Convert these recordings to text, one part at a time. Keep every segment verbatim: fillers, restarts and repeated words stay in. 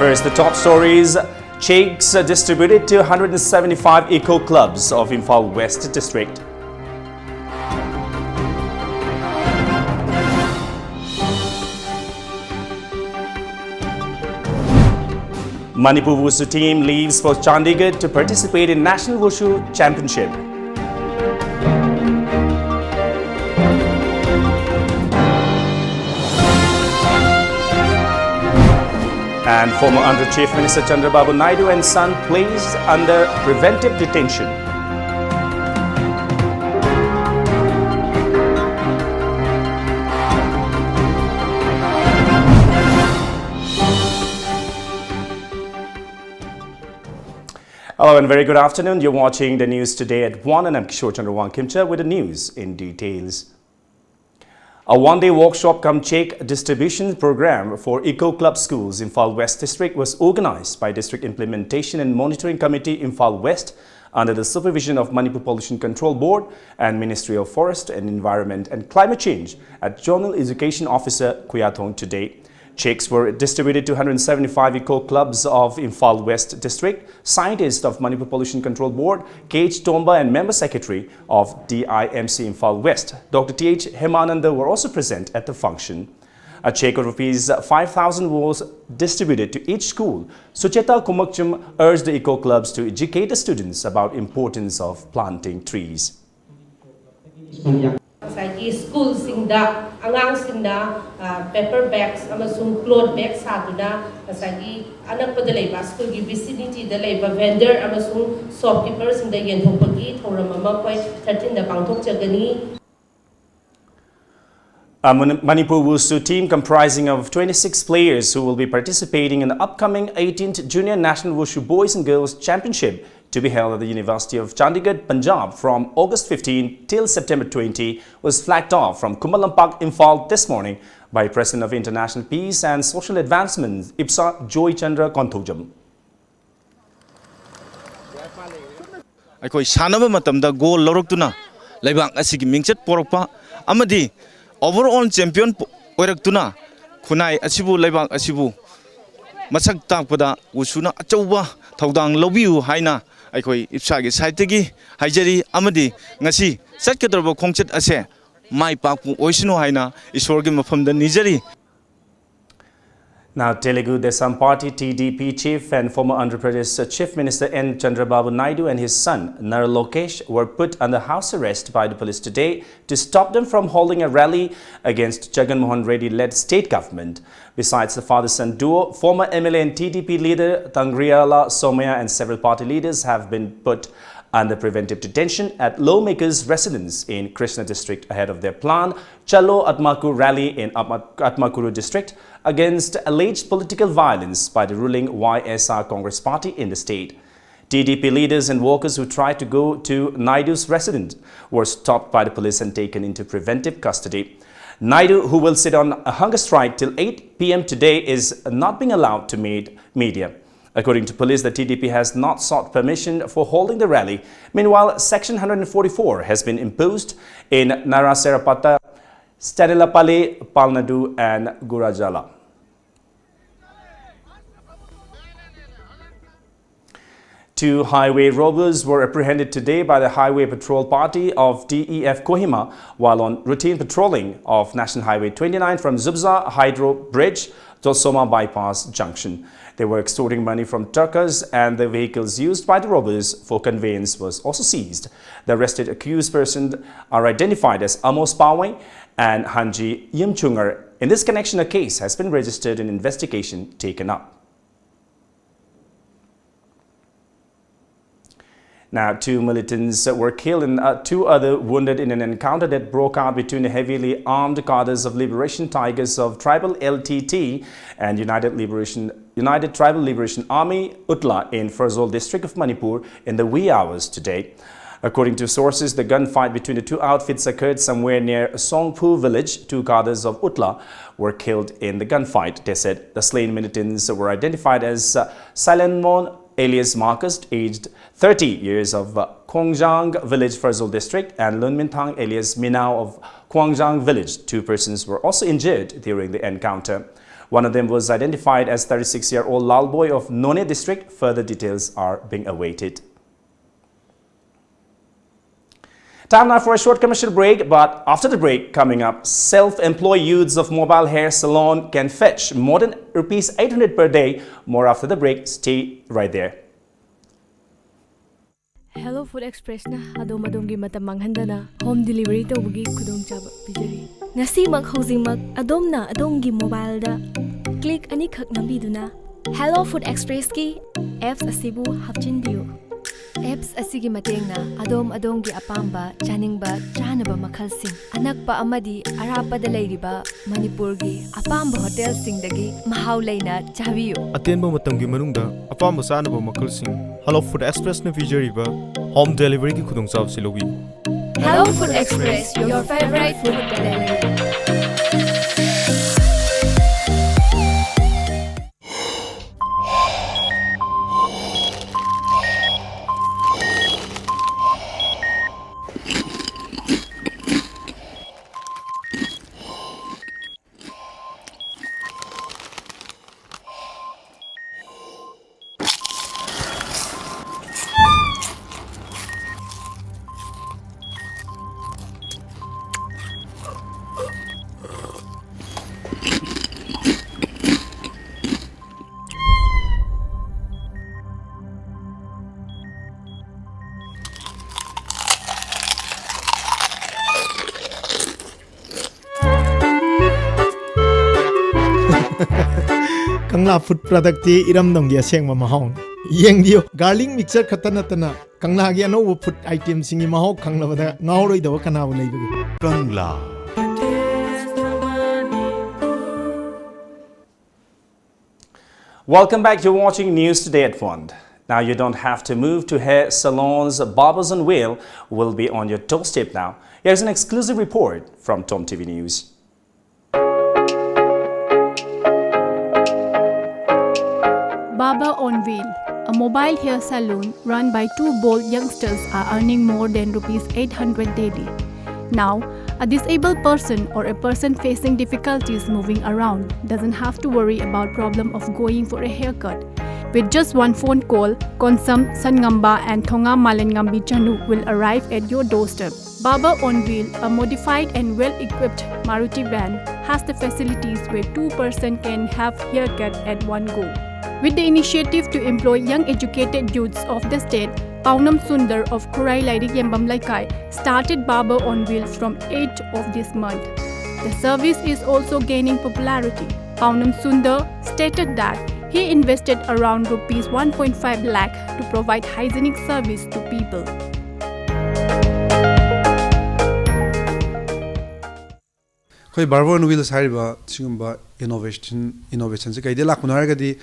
First, the top stories. Cheques distributed to one hundred seventy-five eco clubs of Imphal West District. Manipur Wushu team leaves for Chandigarh to participate in National Wushu Championship. And former Andhra Chief Minister Chandrababu Naidu and son placed under preventive detention. Hello and very good afternoon. You're watching the news today at one, and I'm Kishore Chandra Wangkhemcha with the news in details. A one-day workshop cum cheque distribution program for Eco Club schools in Imphal West District was organized by District Implementation and Monitoring Committee, Imphal West, under the supervision of Manipur Pollution Control Board and Ministry of Forest and Environment and Climate Change at Zonal Education Officer, Khuyathong, today. Cheques were distributed to one hundred seventy-five eco clubs of Imphal West District. Scientist of Manipur Pollution Control Board, K H Tomba, and member secretary of D I M C Imphal West, Doctor T H Hemananda, were also present at the function. A cheque of rupees five thousand was distributed to each school. Sucheta Kumakchum urged the eco clubs to educate the students about importance of planting trees. ꯉꯁꯥꯏꯒꯤ ꯁ꯭ꯀꯨꯜꯁꯤꯡꯗ ꯑꯉꯥꯡꯁꯤꯡꯅ paper bags ꯑꯃꯁꯨꯡ cloth bag ꯁꯥꯗꯨꯅ ꯉꯁꯥꯏꯒꯤ ꯑꯅꯛꯄꯗ ꯂꯩꯕ ꯁ꯭ꯀꯨꯜꯒꯤ ꯚꯤꯁꯤꯅꯤꯇꯤꯗ ꯂꯩꯕ ꯚꯦꯟꯗꯔ ꯑꯃꯁꯨꯡ ꯁꯣꯞꯀꯤꯄꯔꯁꯤꯡꯗ ꯌꯦꯟꯊꯣꯛꯄꯒꯤ ꯊꯧꯔꯝ ꯑꯃ ꯑꯩꯈꯣꯏ ꯊꯥꯔꯇꯤꯟꯗ ꯄꯥꯡꯊꯣꯛꯆꯒꯅꯤ꯫ A Mani- Manipur Wushu team comprising of twenty-six players who will be participating in the upcoming eighteenth Junior National Wushu Boys and Girls Championship to be held at the University of Chandigarh, Punjab from August fifteen till September twenty was flagged off from Khumbhalampak, Imphal this morning by President of International Peace and Social Advancement, IPSA, Joy Chandra Konthoujam. ꯑꯩꯈꯣꯏ ꯁꯥꯟꯅꯕ ꯃꯇꯝꯗ goal ꯂꯧꯔꯛꯇꯨꯅ ꯂꯩꯕꯥꯛ ꯑꯁꯤꯒꯤ ꯃꯤꯡꯆꯠ ꯄꯣꯔꯛꯄ ꯑꯃꯗꯤ overall champion ꯑꯣꯏꯔꯛꯇꯨꯅ ꯈꯨꯟꯅꯥꯏ ꯑꯁꯤꯕꯨ, ꯂꯩꯕꯥꯛ ꯑꯁꯤꯕꯨ ꯃꯁꯛ ꯇꯥꯛꯄꯗ ꯋꯨꯁꯨꯅ ꯑꯆꯧꯕ ꯊꯧꯗꯥꯡ ꯂꯧꯕꯤꯌꯨ ꯍꯥꯏꯅ ꯑꯩꯈꯣꯏ ꯏꯞꯁꯥꯒꯤ ꯁꯥꯏꯠꯇꯒꯤ ꯍꯥꯏꯖꯔꯤ꯫ ꯑꯃꯗꯤ ꯉꯁꯤ ꯆꯠꯀꯗꯧꯔꯕ ꯈꯣꯡꯆꯠ ꯑꯁꯦ ꯃꯥꯏ ꯄꯥꯛꯄ ꯑꯣꯏꯁꯅꯨ ꯍꯥꯏꯅ ꯏꯁꯣꯔꯒꯤ ꯃꯐꯝꯗ ꯅꯤꯖꯔꯤ꯫ Now, Telugu Desam Party, T D P chief and former Andhra Pradesh Chief Minister N Chandrababu Naidu and his son Nara Lokesh were put under house arrest by the police today to stop them from holding a rally against Jagan Mohan Reddy-led state government. Besides the father-son duo, former M L A and T D P leader Tangriala Somaiah and several party leaders have been put under preventive detention at lawmakers' residence in Krishna district ahead of their planned Chalo Atmakuru rally in Atma-, Atmakuru district against alleged political violence by the ruling Y S R Congress party in the state. T D P leaders and workers who tried to go to Naidu's residence were stopped by the police and taken into preventive custody. Naidu, who will sit on a hunger strike till eight p m today, is not being allowed to meet media. According to police, the T D P has not sought permission for holding the rally. Meanwhile, Section one forty-four has been imposed in Narasarapatta, Stanilapalli, Palnadu, and Gurajala. Two highway robbers were apprehended today by the Highway Patrol Party of D E F Kohima while on routine patrolling of National Highway twenty-nine from Zubza Hydro Bridge to Soma Bypass Junction. They were extorting money from truckers and the vehicles used by the robbers for conveyance was also seized. The arrested accused persons are identified as Amos Pawai and Hanji Yimchungar. In this connection, a case has been registered and investigation taken up. Now, two militants were killed and, uh, two other wounded in an encounter that broke out between the heavily armed cadres of Liberation Tigers of Tribal L T T and United Liberation, United Tribal Liberation Army, UTLA, in Pherzawl district of Manipur in the wee hours today. According to sources, the gunfight between the two outfits occurred somewhere near Songphu village. Two cadres of UTLA were killed in the gunfight, they said. The slain militants were identified as, uh, Salenmon alias Marcus, aged thirty years, of, uh, Khongjang village, Pherzawl district, and Lun Minthang alias Minao of Khongjang village. Two persons were also injured during the encounter. One of them was identified as thirty-six-year-old Lalboi of Noney district. Further details are being awaited. Time now for a short commercial break, but after the break, coming up, self-employed youths of mobile hair salon can fetch more than rupees eight hundred per day. More after the break, stay right there. Hello Food Expressꯅ ꯑꯗꯣꯝ ꯑꯗꯣꯝꯒꯤ ꯃꯇꯝ ꯃꯥꯡꯍꯟꯗꯅ home delivery ꯇꯧꯕꯒꯤ ꯈꯨꯗꯣꯡꯆꯥꯕ ꯄꯤꯖꯔꯤ꯫ ꯉꯁꯤꯃꯛ ꯍꯧꯖꯤꯛꯃꯛ ꯑꯗꯣꯝꯅ ꯑꯗꯣꯝꯒꯤ mobileꯗ click ꯑꯅꯤꯈꯛ ꯅꯝꯕꯤꯗꯨꯅ Hello Food Expressꯀꯤ apps ꯑꯁꯤꯕꯨ ꯍꯥꯞꯆꯤꯟꯕꯤꯌꯨ꯫ Apps ꯑꯁꯤꯒꯤ ꯃꯇꯦꯡꯅ ꯑꯗꯣꯝ ꯑꯗꯣꯝꯒꯤ ꯑꯄꯥꯝꯕ ꯆꯥꯅꯤꯡꯕ ꯆꯥꯅꯕ ꯃꯈꯜꯁꯤꯡ ꯑꯅꯛꯄ ꯑꯃꯗꯤ ꯑꯔꯥꯞꯄꯗ ꯂꯩꯔꯤꯕ ꯃꯅꯤꯄꯨꯔꯒꯤ ꯑꯄꯥꯝꯕ ꯍꯣꯇꯦꯜꯁꯤꯡꯗꯒꯤ ꯃꯍꯥꯎ ꯂꯩꯅ ꯆꯥꯕꯤꯌꯨ꯫ ꯑꯇꯦꯟꯕ ꯃꯇꯝꯒꯤ ꯃꯅꯨꯡꯗ ꯑꯄꯥꯝꯕ ꯆꯥꯅꯕ ꯃꯈꯜꯁꯤꯡ Hello Food Expressꯅ ꯄꯤꯖꯔꯤꯕ home deliveryꯒꯤ ꯈꯨꯗꯣꯡꯆꯥꯕꯁꯤ ꯂꯧꯕꯤꯌꯨ꯫ Hello Food Express, your favorite food delivery. ꯀꯪꯂꯥ ꯐꯨꯗ ꯄ꯭ꯔꯗꯛꯇꯤ ꯏꯔꯝꯗꯝꯒꯤ ꯑꯁꯦꯡꯕ ꯃꯍꯥꯎꯅꯤ꯫ ꯌꯦꯡꯕꯤꯌꯨ, ꯒꯥꯔꯂꯤꯛ ꯃꯤꯛꯆꯔ ꯈꯛꯇ ꯅꯠꯇꯅ ꯀꯪꯂꯥꯒꯤ ꯑꯅꯧꯕ ꯐꯨꯗ ꯑꯥꯏꯇꯦꯝꯁꯤꯡꯒꯤ ꯃꯍꯥꯎ ꯈꯪꯂꯕꯗ ꯉꯥꯎꯔꯣꯏꯗꯕ ꯀꯅꯥꯕꯨ ꯂꯩꯕꯒꯦ? ꯀꯪꯂꯥ꯫ Welcome back. You're watching News Today at one. Now you don't have to move to hair salons. Barber's Unveil will be on your doorstep now. Here's an exclusive report from Tom T V News. Barber Unveil, a mobile hair salon run by two bold youngsters, are earning more than rupees eight hundred daily. Now, A disabled person or a person facing difficulties moving around doesn't have to worry about problem of going for a haircut. With just one phone call, Konsam Sangamba and Thonga Malengambi Chanu will arrive at your doorstep. Barber on Wheel, a modified and well-equipped Maruti van, has the facilities where two person can have haircut at one go. With the initiative to employ young educated youths of the state, Paunam Sundar of Khurai Lairik Yembam Laikai started Barber on Wheels from eighth of this month. The service is also gaining popularity. Paunam Sundar stated that he invested around rupees one point five lakh to provide hygienic service to people. ꯑꯩꯈꯣꯏ Barber on Wheels ꯍꯥꯏꯔꯤꯕ ꯁꯤꯒꯨꯝꯕ innovation innovationꯁꯦ ꯀꯩꯗꯩ ꯂꯥꯛꯄꯅꯣ ꯍꯥꯏꯔꯒꯗꯤ,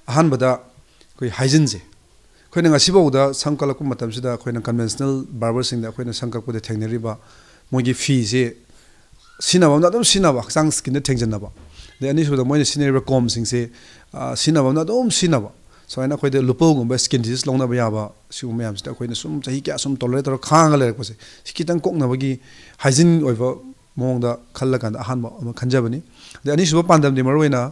ꯑꯍꯥꯟꯕꯗ ꯑꯩꯈꯣꯏ hygiene ꯁꯦ, ꯑꯩꯈꯣꯏꯅ ꯉꯁꯤꯐꯥꯎꯗ ꯁꯝ ꯀꯛꯂꯛꯄ ꯃꯇꯝꯁꯤꯗ ꯑꯩꯈꯣꯏꯅ conventional barber ꯁꯤꯡꯗ ꯑꯩꯈꯣꯏꯅ ꯁꯝ ꯀꯛꯄꯗ ꯊꯦꯡꯅꯔꯤꯕ ꯃꯣꯏꯒꯤ ꯐꯤꯁꯦ ꯁꯤꯖꯤꯟꯅꯕ ꯑꯃꯅ ꯑꯗꯨꯝ ꯁꯤꯖꯤꯟꯅꯕ, ꯍꯛꯆꯥꯡ skin ꯗ ꯊꯦꯡꯖꯤꯟꯅꯕ, ꯑꯗꯩ ꯑꯅꯤꯁꯨꯕꯗ ꯃꯣꯏꯅ ꯁꯤꯖꯤꯟꯅꯔꯤꯕ ꯀꯣꯝꯁꯤꯡꯁꯦ, ꯑ, ꯁꯤꯖꯤꯟꯅꯕ ꯑꯃꯅ ꯑꯗꯨꯝ ꯁꯤꯖꯤꯟꯅꯕ, ꯁꯨꯃꯥꯏꯅ ꯑꯩꯈꯣꯏꯗ ꯂꯨꯄꯧꯒꯨꯝꯕ skin disease ꯂꯧꯅꯕ ꯌꯥꯕ, ꯁꯤꯒꯨꯝꯕ ꯃꯌꯥꯝꯁꯤꯗ ꯑꯩꯈꯣꯏꯅ ꯁꯨꯝ ꯆꯍꯤ ꯀꯌꯥ ꯁꯨꯝ tolerate ꯇꯧꯔ ꯈꯥꯡꯉꯒ ꯂꯩꯔꯛꯄꯁꯦ, ꯁꯤ ꯈꯤꯇꯪ ꯀꯣꯛꯅꯕꯒꯤ hygiene ꯑꯣꯏꯕ ꯃꯑꯣꯡꯗ ꯈꯜꯂꯀꯥꯟꯗ ꯑꯍꯥꯟꯕ ꯑꯃ ꯈꯟꯖꯕꯅꯤ꯫ ꯑꯗꯩ ꯑꯅꯤꯁꯨꯕ ꯄꯥꯟꯗꯝꯗꯤ ꯃꯔꯨꯑꯣꯏꯅ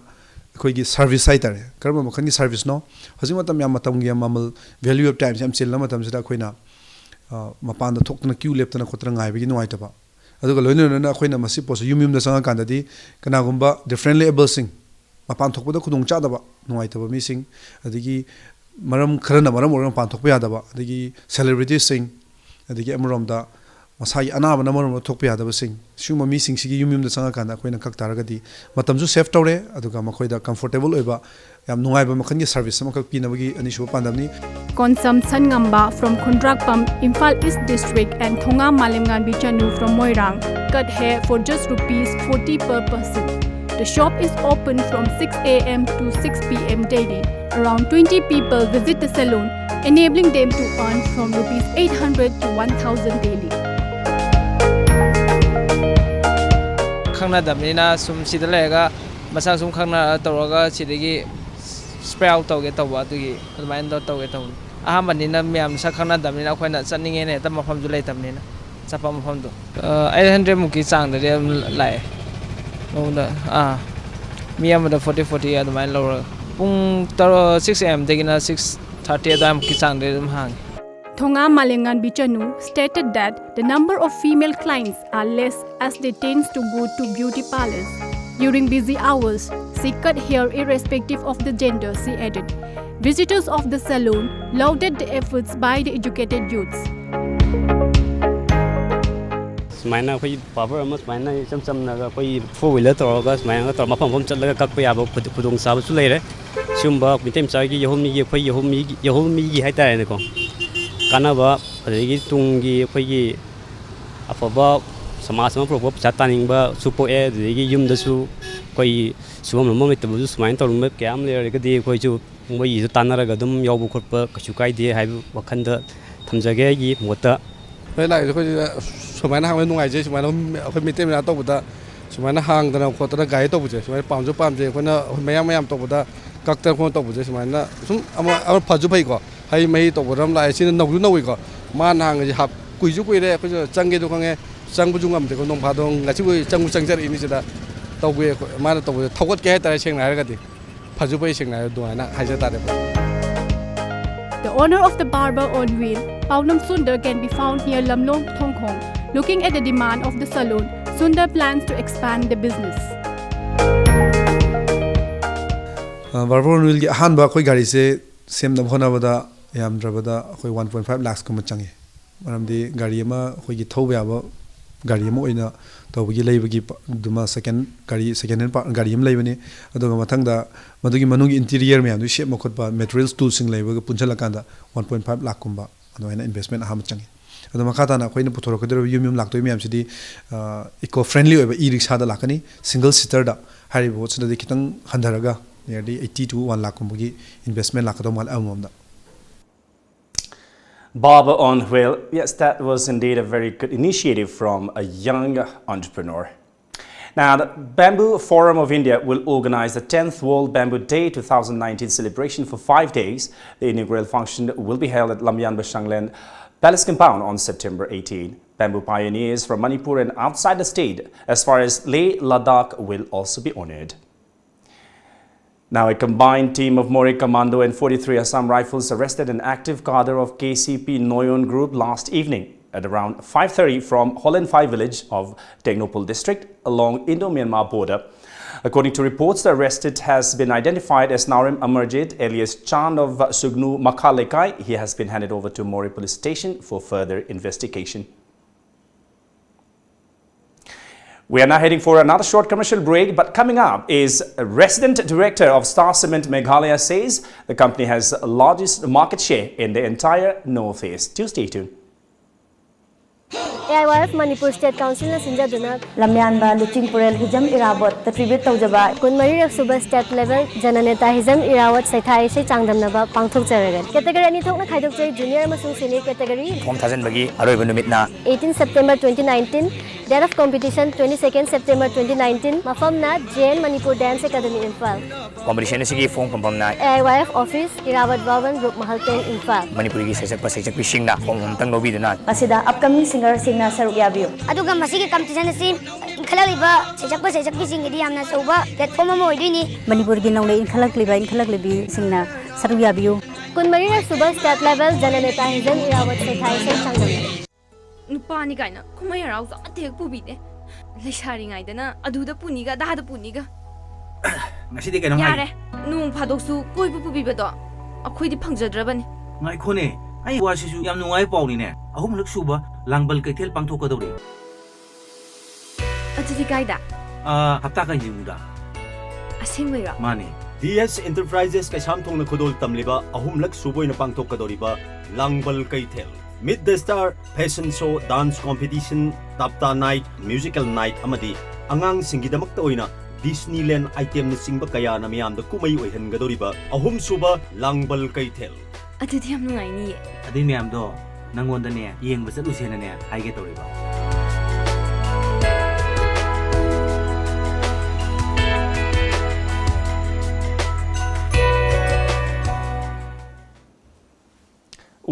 ꯑꯩꯈꯣꯏꯒꯤ service ꯍꯥꯏꯇꯥꯔꯦ, ꯀꯔꯝꯕ ꯃꯈꯜꯒꯤ service ꯅꯣ? ꯍꯧꯖꯤꯛ ꯃꯇꯝ ꯌꯥꯝ ꯃꯇꯝꯒꯤ ꯌꯥꯝ ꯃꯃꯜ, value of time ꯁꯦ ꯌꯥꯝ ꯆꯤꯜꯂ ꯃꯇꯝꯁꯤꯗ ꯑꯩꯈꯣꯏꯅ, ꯑ, ꯃꯄꯥꯟꯗ ꯊꯣꯛꯇꯅ queue ꯂꯦꯞꯇꯅ ꯈꯣꯠꯇꯅ ꯉꯥꯏꯕꯒꯤ ꯅꯨꯡꯉꯥꯏꯇꯕ, ꯑꯗꯨꯒ ꯂꯣꯏꯅ ꯂꯣꯏꯅꯅ ꯑꯩꯈꯣꯏꯅ ꯃꯁꯤ ꯄꯣꯠꯁꯤ ꯌꯨꯝ ꯌꯨꯝꯗ ꯆꯪꯉꯀꯥꯟꯗꯗꯤ ꯀꯅꯥꯒꯨꯝꯕ differently able ꯁꯤꯡ, ꯃꯄꯥꯟ ꯊꯣꯛꯄꯗ ꯈꯨꯗꯣꯡ ꯆꯥꯗꯕ, ꯅꯨꯡꯉꯥꯏꯇꯕ ꯃꯤꯁꯤꯡ, ꯑꯗꯒꯤ ꯃꯔꯝ ꯈꯔꯅ ꯃꯔꯝ ꯑꯣꯏꯔꯒ ꯃꯄꯥꯟ ꯊꯣꯛꯄ ꯌꯥꯗꯕ, ꯑꯗꯒꯤ celebrity ꯁꯤꯡ, ꯑꯗꯒꯤ ꯑꯃꯔꯣꯝꯗ ꯃꯁꯥꯒꯤ ꯑꯅꯥꯕꯅ ꯃꯔꯝ ꯑꯣꯏꯔꯒ ꯊꯣꯛꯄ ꯌꯥꯗꯕꯁꯤꯡ, ꯁꯤꯒꯨꯝꯕ ꯃꯤꯁꯤꯡꯁꯤꯒꯤ ꯌꯨꯝ ꯌꯨꯝꯗ ꯆꯪꯉꯀꯥꯟꯗ ꯑꯩꯈꯣꯏꯅ ꯀꯛ ꯇꯥꯔꯒꯗꯤ ꯃꯇꯝꯁꯨ save ꯇꯧꯔꯦ, ꯑꯗꯨꯒ ꯃꯈꯣꯏꯗ comfortable ꯑꯣꯏꯕ ꯌꯥꯝ ꯅꯨꯡꯉꯥꯏꯕ ꯃꯈꯜꯒꯤ service ꯑꯃꯈꯛ ꯄꯤꯅꯕꯒꯤ ꯑꯅꯤꯁꯨꯕ ꯄꯥꯟꯗꯝꯅꯤ꯫ Konsam Sangamba from Khundrakpam, Imphal East District, and Thonga Malemnganbi Chanu from Moirang cut hair for just rupees forty per person. The shop is open from six a m to six p m daily. Around twenty people visit the salon, enabling them to earn from rupees eight hundred to one thousand daily. ꯈꯪꯅꯗꯕꯅꯤꯅ ꯁꯨꯝ ꯁꯤꯗ ꯂꯩꯔꯒ ꯃꯁꯥ ꯁꯨꯝ ꯈꯪꯅ ꯇꯧꯔꯒ ꯁꯤꯗꯒꯤ spray out ꯇꯧꯒꯦ ꯇꯧꯕ, ꯑꯗꯨꯒꯤ ꯑꯗꯨꯃꯥꯏꯅ ꯇꯧ- ꯇꯧꯒꯦ ꯇꯧꯕꯅꯤ꯫ ꯑꯍꯥꯟꯕꯅꯤꯅ ꯃꯌꯥꯝ ꯁꯛ ꯈꯪꯅꯗꯕꯅꯤꯅ ꯑꯩꯈꯣꯏꯅ ꯆꯠꯅꯤꯡꯉꯦꯅ ꯍꯦꯛꯇ ꯃꯐꯝꯁꯨ ꯂꯩꯇꯕꯅꯤꯅ꯫ ꯆꯠꯄ ꯃꯐꯝꯗꯣ ꯑꯩꯠ ꯍꯟꯗ꯭ꯔꯦꯗ ꯃꯨꯛꯀꯤ ꯆꯥꯡꯗꯗꯤ ꯑꯗꯨꯝ ꯂꯥꯛꯑꯦ꯫ ꯅꯣꯡꯃꯗ ꯑꯥ ꯃꯤ ꯑꯃꯗ ꯐꯣꯔꯇꯤ ꯐꯣꯔꯇꯤ ꯑꯗꯨꯃꯥꯏꯅ ꯂꯧꯔꯒ ꯄꯨꯡ ꯇꯔꯨꯛ ꯁꯤꯛꯁ ꯑꯦ ꯑꯦꯝꯗꯒꯤꯅ ꯁꯤꯛꯁ ꯊꯥꯔꯇꯤ ꯑꯗꯨꯋꯥꯏꯃꯨꯛꯀꯤ ꯆꯥꯡꯗꯗꯤ ꯑꯗꯨꯝ ꯍꯥꯡꯉꯤ꯫ Thongam Malengan Bichanu stated that the number of female clients are less as they tend to go to beauty parlors. During busy hours, she cut hair irrespective of the gender, she added. Visitors of the salon lauded the efforts by the educated youths. ꯁꯨꯃꯥꯏꯅ ꯑꯩꯈꯣꯏ ꯕꯥꯔꯕꯔ ꯑꯃ ꯁꯨꯃꯥꯏꯅ ꯏꯆꯝ ꯆꯝꯅꯒ ꯑꯩꯈꯣꯏ four wheeler ꯇꯧꯔꯒ ꯁꯨꯃꯥꯏꯅ ꯇꯧꯔꯒ ꯃꯐꯝ ꯃꯐꯝ ꯆꯠꯂꯒ ꯀꯛꯄ ꯌꯥꯕ ꯈꯨꯗꯣꯡꯆꯥꯕꯁꯨ ꯂꯩꯔꯦ꯫ ꯁꯤꯒꯨꯝꯕ ꯃꯤꯇꯩ ꯃꯆꯥꯒꯤ ꯌꯥꯍꯣꯝ ꯃꯤꯒꯤ ꯑꯩꯈꯣꯏ ꯌꯥꯍꯣꯝ ꯃꯤꯒꯤ ꯌꯥꯍꯣꯝ ꯃꯤꯒꯤ ꯍꯥꯏꯇꯥꯔꯦꯅꯦꯀꯣ, ꯀꯥꯟꯅꯕ, ꯑꯗꯨꯗꯒꯤ ꯇꯨꯡꯒꯤ ꯑꯩꯈꯣꯏꯒꯤ ꯑꯐꯕ ꯁꯃꯥꯖ ꯑꯃ ꯄꯨꯔꯛꯄ ꯄꯩꯁꯥ ꯇꯥꯅꯤꯡꯕꯁꯨ ꯄꯣꯛꯑꯦ꯫ ꯑꯗꯨꯗꯒꯤ ꯌꯨꯝꯗꯁꯨ ꯑꯩꯈꯣꯏ ꯁꯨꯐꯝ ꯅꯣꯝꯐꯝ ꯂꯩꯇꯕꯁꯨ ꯁꯨꯃꯥꯏꯅ ꯇꯧꯅꯤꯡꯕ ꯀꯌꯥ ꯑꯃ ꯂꯩꯔꯒꯗꯤ ꯑꯩꯈꯣꯏꯁꯨ ꯃꯣꯏꯒꯤꯁꯨ ꯇꯥꯟꯅꯔꯒ ꯑꯗꯨꯝ ꯌꯥꯎꯕ ꯈꯣꯠꯄ ꯀꯩꯁꯨ ꯀꯥꯏꯗꯦ ꯍꯥꯏꯕ ꯋꯥꯈꯜꯗ ꯊꯝꯖꯒꯦ ꯑꯩꯒꯤ ꯃꯣꯠꯇ꯫ ꯍꯣꯏ, ꯂꯥꯛꯏꯁꯦ ꯑꯩꯈꯣꯏꯁꯤꯗ ꯁꯨꯃꯥꯏꯅ ꯍꯥꯡꯕꯗ ꯅꯨꯡꯉꯥꯏꯖꯩ꯫ ꯁꯨꯃꯥꯏꯅ ꯑꯩꯈꯣꯏ ꯃꯩꯇꯩ ꯃꯆꯥ ꯇꯧꯕꯗ ꯁꯨꯃꯥꯏꯅ ꯍꯥꯡꯗꯅ ꯈꯣꯠꯇꯅ ꯒꯥꯔꯤ ꯇꯧꯕꯁꯦ ꯁꯨꯃꯥꯏꯅ ꯄꯥꯝꯁꯨ ꯄꯥꯝꯖꯩ꯫ ꯑꯩꯈꯣꯏꯅ ꯑꯩꯈꯣꯏ ꯃꯌꯥꯝ ꯃꯌꯥꯝ ꯇꯧꯕꯗ ꯀꯛꯇꯅ ꯈꯣꯠꯇꯅ ꯇꯧꯕꯁꯦ ꯁꯨꯃꯥꯏꯅ ꯁꯨꯝ ꯑꯃ ꯑꯃ ꯐꯁꯨ ꯐꯩꯀꯣ꯫ ꯍꯩ ꯃꯍꯤ ꯇꯧꯕꯗ ꯑꯃ ꯂꯥꯛꯑꯦ꯫ ꯁꯤꯅ ꯅꯧꯁꯨ ꯅꯧꯏꯀꯣ꯫ ꯃꯥꯅ ꯍꯥꯡꯉꯤꯁꯦ ꯍꯥꯞ ꯀꯨꯏꯁꯨ ꯀꯨꯏꯔꯦ꯫ ꯑꯩꯈꯣꯏꯁꯨ ꯆꯪꯒꯦꯗꯣ ꯈꯪꯉꯦ꯫ ꯆꯪꯕꯁꯨ ꯉꯝꯗꯦꯀꯣ꯫ ꯅꯣꯡ ꯐꯥꯗꯣꯛ ꯉꯁꯤꯕꯨ ꯆꯪꯕꯨ ꯆꯪꯖꯔꯛꯏꯅꯤ ꯁꯤꯗ꯫ ꯇꯧꯒꯦ ꯑꯩꯈꯣꯏ꯫ ꯃꯥꯅ ꯇꯧꯕꯁꯦ ꯊꯧꯒꯠꯀꯦ ꯍꯥꯏꯇꯥꯔꯦ꯫ ꯁꯦꯡꯅ ꯍꯥꯏꯔꯒꯗꯤ ꯐꯁꯨ ꯐꯩ꯫ ꯁꯦꯡꯅ ꯍꯥꯏꯔꯒ ꯑꯗꯨꯃꯥꯏꯅ ꯍꯥꯏꯖ ꯇꯥꯔꯦꯀꯣ꯫ The owner of the barber on wheel, Paunam Sundar, can be found near Lamlong, Thongkhong. Looking at the demand of the salon, Sundar plans to expand the business. ꯕꯥꯔꯕꯔ ꯑꯣꯟ ꯋꯤꯜꯒꯤ ꯑꯍꯥꯟꯕ ꯑꯩꯈꯣꯏ ꯒꯥꯔꯤꯁꯦ ꯁꯦꯝꯅꯕ ꯍꯣꯠꯅꯕꯗ ꯌꯥꯝꯗ꯭ꯔꯕꯗ ꯑꯩꯈꯣꯏ ꯋꯥꯟ ꯄꯣꯏꯟ ꯐꯥꯏꯚ ꯂꯥꯛꯁꯀꯨꯝꯕ ꯆꯪꯉꯤ꯫ ꯃꯔꯝꯗꯤ ꯒꯥꯔꯤ ꯑꯃ ꯑꯩꯈꯣꯏꯒꯤ ꯊꯧꯕ ꯌꯥꯕ ꯒꯥꯔꯤ ꯑꯃ ꯑꯣꯏꯅ ꯇꯧꯕꯒꯤ ꯂꯩꯕꯒꯤ ꯄ- ꯗꯨꯃ ꯁꯦꯀꯦꯟ ꯒꯥꯔꯤ ꯁꯦꯀꯦꯟ ꯍꯦꯟ ꯄꯥꯔ ꯒꯥꯔꯤ ꯑꯃ ꯂꯩꯕꯅꯤ꯫ ꯑꯗꯨꯒ ꯃꯊꯪꯗ ꯃꯗꯨꯒꯤ ꯃꯅꯨꯡꯒꯤ ꯏꯟꯇꯤꯔꯤꯌꯔ ꯃꯌꯥꯝꯗꯨ ꯁꯦꯝꯕ ꯈꯣꯠꯄ ꯃꯦꯇꯔꯤꯌꯦꯜꯁ ꯇꯨꯜꯁꯤꯡ ꯂꯩꯕꯒ ꯄꯨꯟꯁꯤꯜꯂꯀꯥꯟꯗ ꯋꯥꯟ ꯄꯣꯏꯟ ꯐꯥꯏꯚ ꯂꯥꯛꯀꯨꯝꯕ ꯑꯗꯨꯃꯥꯏꯅ ꯏꯟꯚꯦꯁꯃꯦꯟ ꯑꯍꯥꯟꯕ ꯆꯪꯉꯤ꯫ ꯑꯗꯣ ꯃꯈꯥ ꯇꯥꯅ ꯑꯩꯈꯣꯏꯅ ꯄꯨꯊꯣꯔꯛꯀꯗꯧꯔꯤꯕ ꯌꯨꯝ ꯌꯨꯝ ꯂꯥꯛꯇꯣꯏꯕ ꯃꯌꯥꯝꯁꯤꯗꯤ ꯏꯀꯣ ꯐ꯭ꯔꯦꯟꯂꯤ ꯑꯣꯏꯕ ꯏ ꯔꯤꯛꯁꯥꯗ ꯂꯥꯛꯀꯅꯤ꯫ ꯁꯤꯡꯒꯜ ꯁꯤꯇꯔꯗ ꯍꯥꯏꯔꯤꯕ ꯄꯣꯠꯁꯤꯗꯗꯤ ꯈꯤꯇꯪ ꯍꯟꯊꯔꯒ ꯅꯤꯌꯔꯂꯤ ꯑꯩꯠꯇꯤ ꯇꯨ ꯋꯥꯟ ꯂꯥꯛꯀꯨꯝꯕꯒꯤ ꯏꯟꯚꯦꯁꯃꯦꯟ ꯂꯥꯛꯀꯗꯧ ꯃꯥꯜꯂꯦ ꯑꯃꯃꯝꯗ꯫ Barber on Wheel, yes, that was indeed a very good initiative from a young entrepreneur. Now, the Bamboo Forum of India will organize the tenth World Bamboo Day two thousand nineteen celebration for five days. The inaugural function will be held at Lamyan Bashanglen Palace compound on September eighteen. Bamboo pioneers from Manipur and outside the state, as far as Leh Ladakh, will also be honored. Now, a combined team of Moreh Commando and forty-three Assam Rifles arrested an active cadre of K C P Noyon group last evening at around five thirty from Holenphai village of Tengnoupal district along Indo-Myanmar border. According to reports, the arrested has been identified as Naorem Amarjit, alias Chand of Sugnu Makha Lekai. He has been handed over to Moreh Police Station for further investigation. We are now heading for another short commercial break, but coming up is Resident Director of Star Cement Meghalaya says the company has largest market share in the entire Northeast. Do stay tuned. A I Y F Manipur state ꯀꯥꯎꯟꯁꯤꯜꯅ ꯁꯤꯟꯖꯗꯨꯅ ꯂꯝꯌꯥꯟꯕ ꯂꯨꯆꯤꯡꯄꯨꯔꯦꯜ ꯍꯤꯖꯝ ꯏꯔꯥꯕꯣꯠꯇ ꯇ꯭ꯔꯤꯕ꯭ꯌꯨꯠ ꯇꯧꯖꯕ ꯀꯨꯟꯃꯔꯤꯔꯛ ꯁꯨꯕ state level ꯖꯅꯅꯦꯇꯥ ꯍꯤꯖꯝ ꯏꯔꯥꯋꯠ ꯁꯩꯊꯥ ꯏꯁꯩ ꯆꯥꯡꯗꯝꯅꯕ ꯄꯥꯡꯊꯣꯛꯆꯔꯒꯅꯤ꯫ Category ꯑꯅꯤ ꯊꯣꯛꯅ ꯈꯥꯏꯗꯣꯛꯆꯩ, junior ꯑꯃꯁꯨꯡ senior category. Form ꯊꯥꯖꯤꯟꯕꯒꯤ ꯑꯔꯣꯏꯕ ꯅꯨꯃꯤꯠꯅ eighteen September twenty nineteen, date of competition twenty second September twenty nineteen, ꯃꯐꯝꯅ J N Manipur dance academy Imphal. Competition ꯑꯁꯤꯒꯤ ꯐꯣꯝ ꯐꯝꯐꯝꯅ A I Y F office, Irawat Bhavan, Rup Mahal tank, Imphal. ꯃꯅꯤꯄꯨꯔꯒꯤ ꯁꯩꯁꯛꯄ ꯁꯩꯁꯛꯄꯤꯁꯤꯡꯅ ꯐꯣꯝ ꯑꯃꯇꯪ ꯂꯧꯕꯤꯗꯨꯅ ꯃꯁꯤꯗ ꯑꯞꯀꯃꯤꯡ ꯁꯤꯡꯒꯔꯁꯤꯡꯅ ꯁꯔꯨꯛ ꯌꯥꯕꯤꯌꯨ꯫ ꯑꯗꯨꯒ ꯃꯁꯤꯒꯤ ꯀꯝꯄꯤꯇꯤꯁꯟ ꯑꯁꯤ ꯏꯟꯈꯠꯂꯛꯂꯤꯕ ꯁꯩꯁꯛꯄ ꯁꯩꯁꯛꯄꯤꯁꯤꯡꯒꯤꯗꯤ ꯌꯥꯝꯅ ꯑꯆꯧꯕ ꯄ꯭ꯂꯦꯠꯐꯣꯝ ꯑꯃ ꯑꯣꯏꯗꯣꯏꯅꯤ꯫ ꯃꯅꯤꯄꯨꯔꯒꯤ ꯅꯧꯅ ꯏꯟꯈꯠꯂꯛꯂꯤꯕ ꯏꯟꯈꯠꯂꯛꯂꯤꯕꯤꯁꯤꯡꯅ ꯁꯔꯨꯛ ꯌꯥꯕꯤꯌꯨ꯫ ꯀꯨꯟꯃꯔꯤꯔꯛ ꯁꯨꯕ ꯁ꯭ꯇꯦꯠ ꯂꯦꯚꯦꯜ ꯖꯅꯅꯦꯇꯥ ꯍꯤꯖꯝ ꯏꯔꯥꯋꯠ ꯁꯩꯊꯥ ꯏꯁꯩ ꯆꯥꯡꯗꯝꯅꯕ꯫ ꯅꯨꯄꯥꯅꯤ ꯀꯥꯏꯅ ꯀꯨꯝꯍꯩ ꯍꯔꯥꯎꯁꯨ ꯑꯃꯠꯇ ꯍꯦꯛ ꯄꯨꯕꯤꯗꯦ꯫ ꯂꯩꯁꯥꯔꯤꯉꯩꯗꯅ ꯑꯗꯨꯗ ꯄꯨꯅꯤꯒ ꯑꯗꯥꯗ ꯄꯨꯅꯤꯒ꯫ ꯉꯁꯤꯗꯤ ꯀꯩꯅꯣꯝ ꯌꯥꯔꯦ꯫ ꯍꯥꯏꯒꯦ꯫ ꯅꯣꯡ ꯐꯥꯗꯣꯛꯁꯨ ꯀꯣꯏꯕ ꯄꯨꯕꯤꯕꯗꯣ ꯑꯩꯈꯣꯏꯗꯤ ꯐꯪꯖꯗ꯭ꯔꯕꯅꯤ꯫ ꯉꯥꯏꯈꯣꯅꯦ, ꯑꯩ ꯋꯥꯁꯤꯁꯨ ꯌꯥꯝ ꯅꯨꯡꯉꯥꯏꯕ ꯄꯥꯎꯅꯤꯅꯦ꯫ ꯑꯍꯨꯝꯂꯛ ꯁꯨꯕ ꯂꯥꯡꯕꯜ ꯀꯩꯊꯦꯜ ꯄꯥꯡꯊꯣꯛꯀꯗꯧꯔꯤ꯫ ꯑꯗꯨꯗꯤ ꯀꯥꯏꯗ? ꯑꯥ, ꯍꯞꯇꯥ ꯀꯩꯅꯤꯡꯗ꯫ ꯑꯁꯦꯡꯕꯩꯔꯣ? ꯃꯥꯅꯦ꯫ ꯗꯤ ꯑꯦꯁ ꯏꯟꯇꯔꯄ꯭ꯔꯥꯏꯖꯦꯁ ꯀꯩꯁꯥꯝꯊꯣꯡꯅ ꯈꯨꯗꯣꯜ ꯇꯝꯂꯤꯕ ꯑꯍꯨꯝꯂꯛ ꯁꯨꯕ ꯑꯣꯏꯅ ꯄꯥꯡꯊꯣꯛꯀꯗꯧꯔꯤꯕ ꯂꯥꯡꯕꯜ ꯀꯩꯊꯦꯜ, Meet the Star, fashion show, dance competition, ꯇꯥꯞꯇꯥ ꯅꯥꯏꯠ, ꯃ꯭ꯌꯨꯖꯤꯀꯦꯜ ꯅꯥꯏꯠ ꯑꯃꯗꯤ ꯑꯉꯥꯡꯁꯤꯡꯒꯤꯗꯃꯛꯇ ꯑꯣꯏꯅ ꯗꯤꯁꯅꯤꯂꯦꯟ ꯑꯥꯏꯇꯦꯝꯅꯆꯤꯡꯕ ꯀꯌꯥꯅ ꯃꯤꯌꯥꯝꯗ ꯀꯨꯝꯍꯩ ꯑꯣꯏꯍꯟꯒꯗꯧꯔꯤꯕ ꯑꯍꯨꯝꯁꯨꯕ ꯂꯥꯡꯕꯜ ꯀꯩꯊꯦꯜ꯫ ꯑꯗꯨꯗꯤ ꯌꯥꯝ ꯅꯨꯡꯉꯥꯏꯅꯤꯌꯦ꯫ ꯑꯗꯨꯏ ꯃꯌꯥꯝꯗꯣ ꯅꯪꯉꯣꯟꯗꯅꯦ ꯌꯦꯡꯕ ꯆꯠꯂꯨꯁꯦꯅꯅꯦ ꯍꯥꯏꯒꯦ ꯇꯧꯔꯤꯕ꯫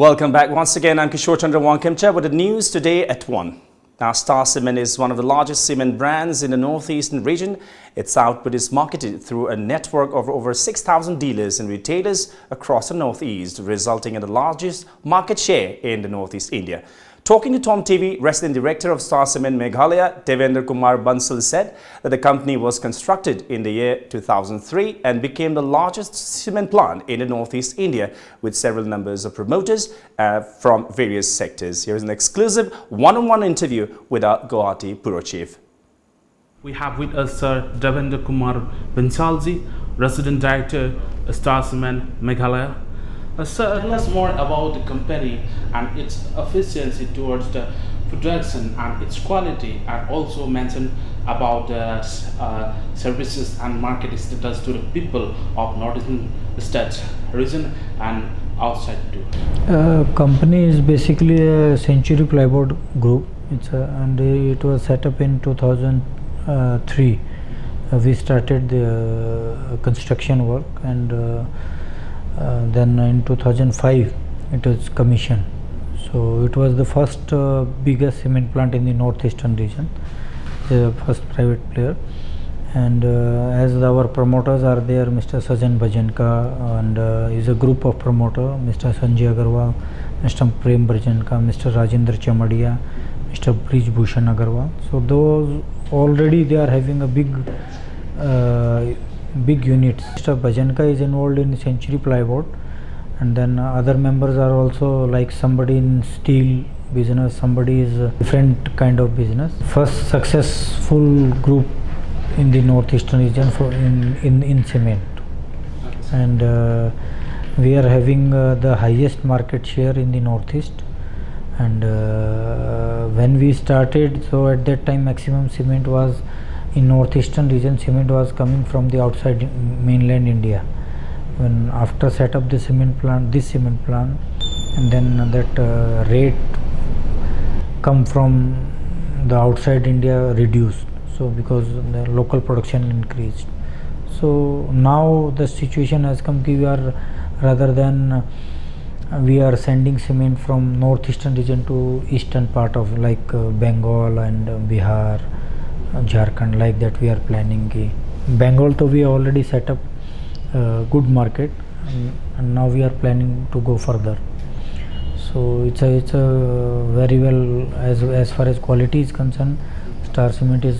Welcome back once again. I'm Kishore Chandra Wangkemcha with the news today at one. Now, Star Cement is one of the largest cement brands in the northeastern region. Its output is marketed through a network of over six thousand dealers and retailers across the northeast, resulting in the largest market share in the northeast India. Talking to Tom T V, Resident Director of Star Cement Meghalaya, Devendra Kumar Bansal, said that the company was constructed in the year two thousand three and became the largest cement plant in the northeast India, with several numbers of promoters uh, from various sectors. Here is an exclusive one-on-one interview with our Guwahati Bureau Chief. We have with us Sir Devendra Kumar Bansalji, Resident Director, Star Cement, Meghalaya. Uh, sir, tell us more about the company and its efficiency towards the production and its quality, and also mention about the uh, services and market status to the people of northern states region and outside too. Uh, company is basically a Century Plyboard group. It's a, and it was set up in two thousand three. Uh, we started the uh, construction work, and uh, uh, then in two thousand five it was commissioned. So it was the first uh, biggest cement plant in the northeastern region, the first private player. And uh, as our promoters are there, Mr. Sajan Bhajanka, and uh, is a group of promoter, Mr. Sanjay Agarwal, Mr. Prem Bhajanka, Mr. Rajendra Chamadia, Mr. Brij Bhushan Agarwal. So those already they are having a big, uh, big units. Mr. Bhajanka is involved in Century Plyboard, and then other members are also, like, somebody in steel business, somebody is a different kind of business. First successful group in the northeastern region for in, in, in cement, and uh, we are having uh, the highest market share in the northeast. And uh, when we started, so at that time maximum cement was in northeastern region, cement was coming from the outside mainland India. When after set up the cement plant, this cement plant, and then that uh, rate come from the outside India reduced. So because the local production increased, so now the situation has come ki we are, rather than We are sending cement from northeastern region to eastern part of, like, uh, Bengal and, uh, Bihar, uh, Jharkhand, like that we are planning. Ki Bengal to we already set up uh, good market, and, and now we are planning to go further. So it's a, it's a very well, as, as far as quality is concerned, Star Cement is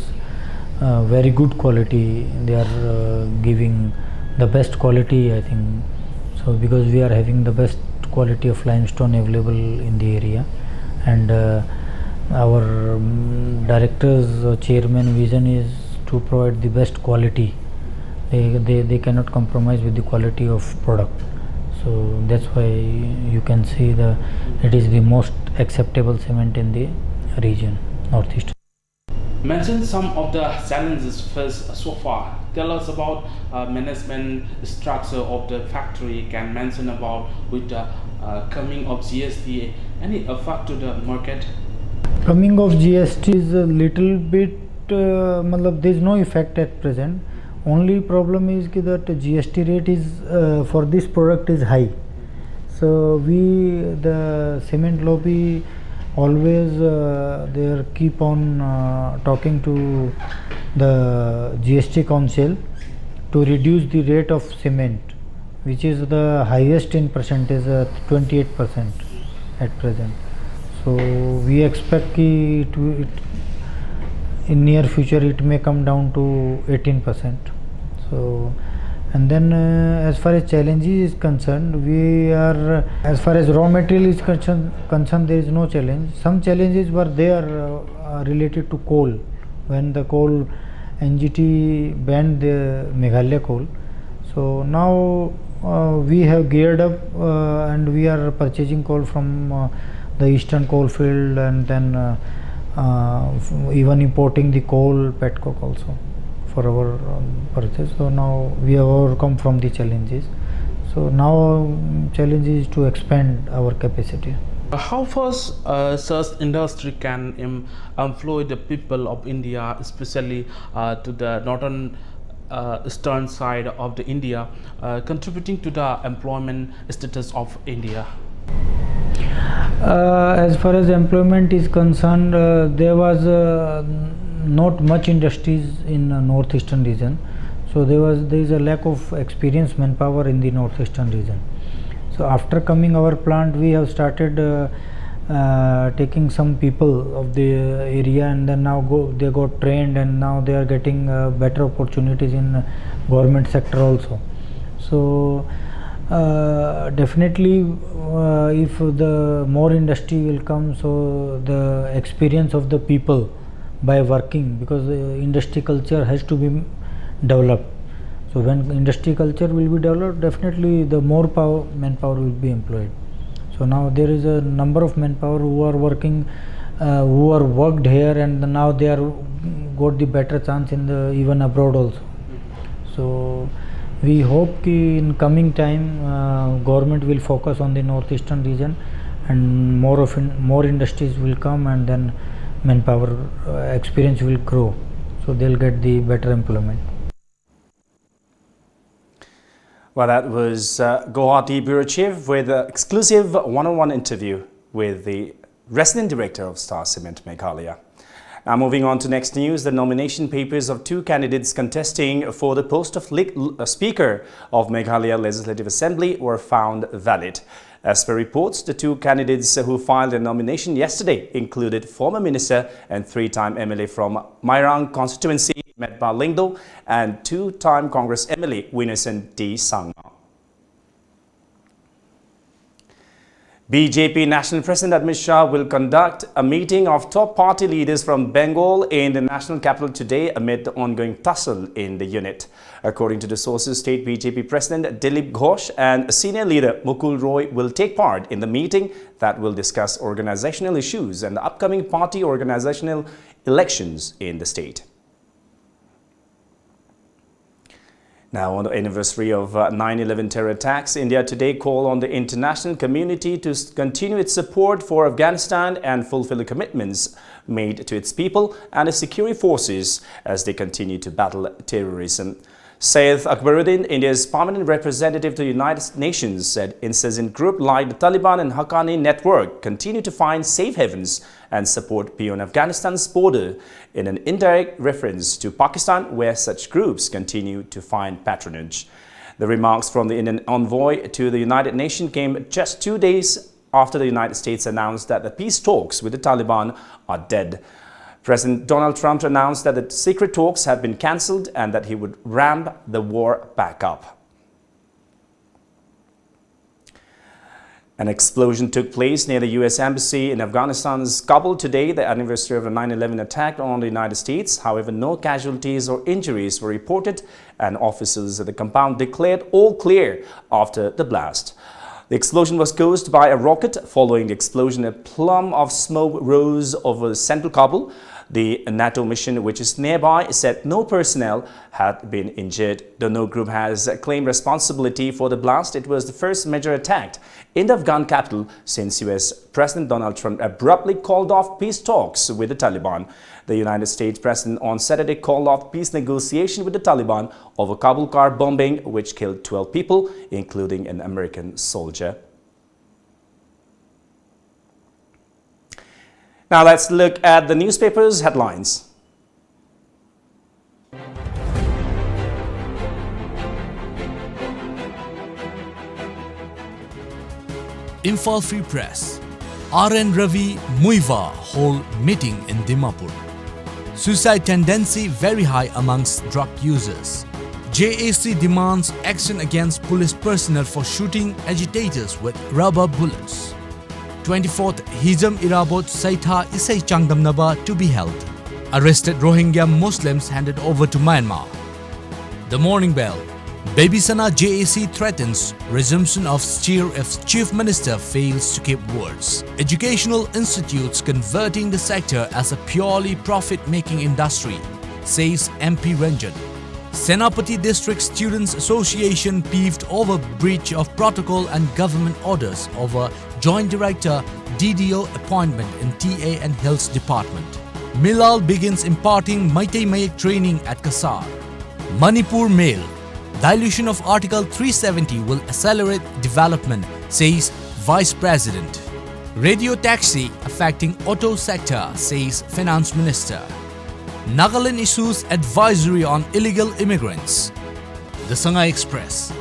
uh, very good quality. They are uh, giving the best quality, I think. So because we are having the best quality of limestone available in the area, and uh, our um, director's uh, chairman vision is to provide the best quality. They, they, they cannot compromise with the quality of product. So that's why you can see the, it is the most acceptable cement in the region, Northeast. Mention some of the challenges faced so far. Tell us about uh, management structure of the factory. Can mention about with the uh, coming of G S T, any effect to the market? Coming of G S T is a little bit, uh, matlab, there is no effect at present. Only problem is ki that G S T rate is, uh, for this product is high. So we, the cement lobby, always uh, they are keep on uh, talking to the G S T council to reduce the rate of cement, which is the highest in percentage, uh, twenty-eight percent at present. So we expect ki it, it, in near future it may come down to eighteen percent. So, and then uh, as far as challenges is concerned, we are, as far as raw material is concerned, concerned, there is no challenge. Some challenges were there uh, uh, related to coal, when the coal, N G T banned the Meghalaya coal. So now uh, we have geared up uh, and we are purchasing coal from uh, the eastern coal field, and then uh, uh, f- even importing the coal, pet coke also for our um, purchase. So now we have overcome from the challenges. So now um, challenge is to expand our capacity. How fast uh, such industry can em- employ the people of India, especially uh, to the northern uh, eastern side of the India, uh, contributing to the employment status of India? Uh, as far as employment is concerned, uh, there was uh, not much industries in uh, northeastern region, so there was there is a lack of experienced manpower in the northeastern region. So after coming our plant, we have started uh, uh, taking some people of the area, and then now go they got trained, and now they are getting uh, better opportunities in government sector also. So uh, definitely, uh, if the more industry will come, so the experience of the people by working, because the industry culture has to be developed. So when industry culture will be developed, definitely the more power, manpower will be employed. So now there is a number of manpower who are working, uh, who are worked here, and now they are got the better chance in the even abroad also. So we hope ki in coming time, uh, government will focus on the northeastern region, and more of in, more industries will come, and then manpower uh, experience will grow, so they'll get the better employment. Well, that was uh, Guwahati Bureau Chief with an exclusive one-on-one interview with the Resident Director of Star Cement Meghalaya. Now, moving on to next news, the nomination papers of two candidates contesting for the post of le- uh, Speaker of Meghalaya Legislative Assembly were found valid. As per reports, the two candidates who filed a nomination yesterday included former minister and three-time M L A from Mairang constituency, Metbah Lyngdoh, and two-time Congress M L A Winosen D Sangma. B J P National President Amit Shah will conduct a meeting of top party leaders from Bengal in the national capital today amid the ongoing tussle in the unit. According to the sources, State B J P President Dilip Ghosh and senior leader Mukul Roy will take part in the meeting that will discuss organizational issues and the upcoming party organizational elections in the state. Now, on the anniversary of uh, nine eleven terror attacks, India today called on the international community to s- continue its support for Afghanistan and fulfill the commitments made to its people and its security forces as they continue to battle terrorism. Saif Akbaruddin, India's permanent representative to the United Nations, said insurgent groups like the Taliban and Haqqani network continue to find safe havens and support beyond Afghanistan's border, in an indirect reference to Pakistan, where such groups continue to find patronage. The remarks from the Indian envoy to the United Nations came just two days after the United States announced that the peace talks with the Taliban are dead. President Donald Trump announced that the secret talks had been cancelled and that he would ramp the war back up. An explosion took place near the U S Embassy in Afghanistan's Kabul today, the anniversary of the nine eleven attack on the United States. However, no casualties or injuries were reported, and officials at the compound declared all clear after the blast. The explosion was caused by a rocket. Following the explosion, a plume of smoke rose over central Kabul. The NATO mission, which is nearby, said no personnel had been injured. The no group has claimed responsibility for the blast. It was the first major attack in the Afghan capital since U S President Donald Trump abruptly called off peace talks with the Taliban. The United States president on Saturday called off peace negotiation with the Taliban over Kabul car bombing, which killed twelve people, including an American soldier. Now let's look at the newspapers' headlines. Imphal Free Press. R N Ravi, Muivah hold meeting in Dimapur. Suicide tendency very high amongst drug users. J A C demands action against police personnel for shooting agitators with rubber bullets. Twenty-fourth Hijam Irabot Saitha Isai Changdamnaba to be held. Arrested Rohingya Muslims handed over to Myanmar. The Morning Bell. Babisana J A C threatens resumption of SCHIR if Chief Minister fails to keep words. Educational institutes converting the sector as a purely profit-making industry, says M P Ranjan. Senapati District Students Association peeved over breach of protocol and government orders over Joint Director D D O appointment in T A and Hills Department. Milal begins imparting Meitei Mayek training at Kasar. Manipur Mail. Dilution of Article three seventy will accelerate development, says Vice President. Radio taxi affecting auto sector, says Finance Minister. Nagaland issues advisory on illegal immigrants. The Sangai Express.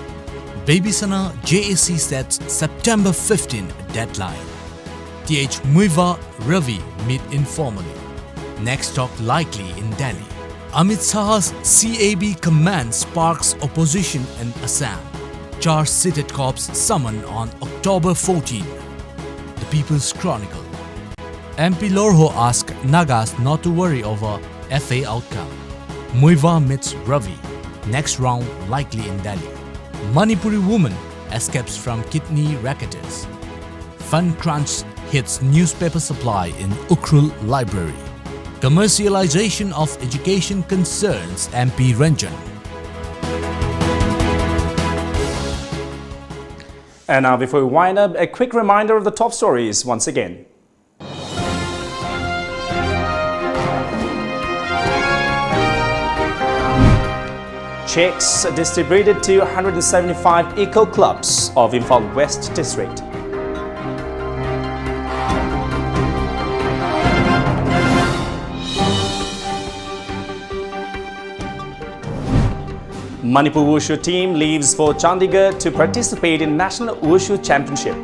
Baby Sana J A C sets September fifteen deadline. T H Muivah Ravi meet informally. Next talk likely in Delhi. Amit Shah's C A B command sparks opposition in Assam. Charge-seated cops summoned on October fourteen. The People's Chronicle. M P Lorho asked Nagas not to worry over F A outcome. Muivah meets Ravi. Next round likely in Delhi. Manipuri woman escapes from kidney racketeers. Fund crunch hits newspaper supply in Ukhrul Library. Commercialization of education concerns M P Ranjan. And now, before we wind up, a quick reminder of the top stories once again. Checks distributed to one hundred seventy-five eco clubs of Imphal West District. Manipur Wushu team leaves for Chandigarh to participate in National Wushu Championship.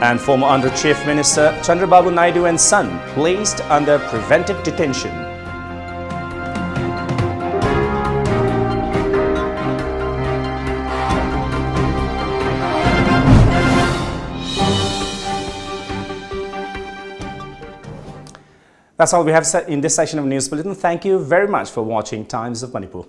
And former Andhra Chief Minister Chandrababu Naidu and son placed under preventive detention. That's all we have in this session of News Bulletin. Thank you very much for watching Times of Manipur.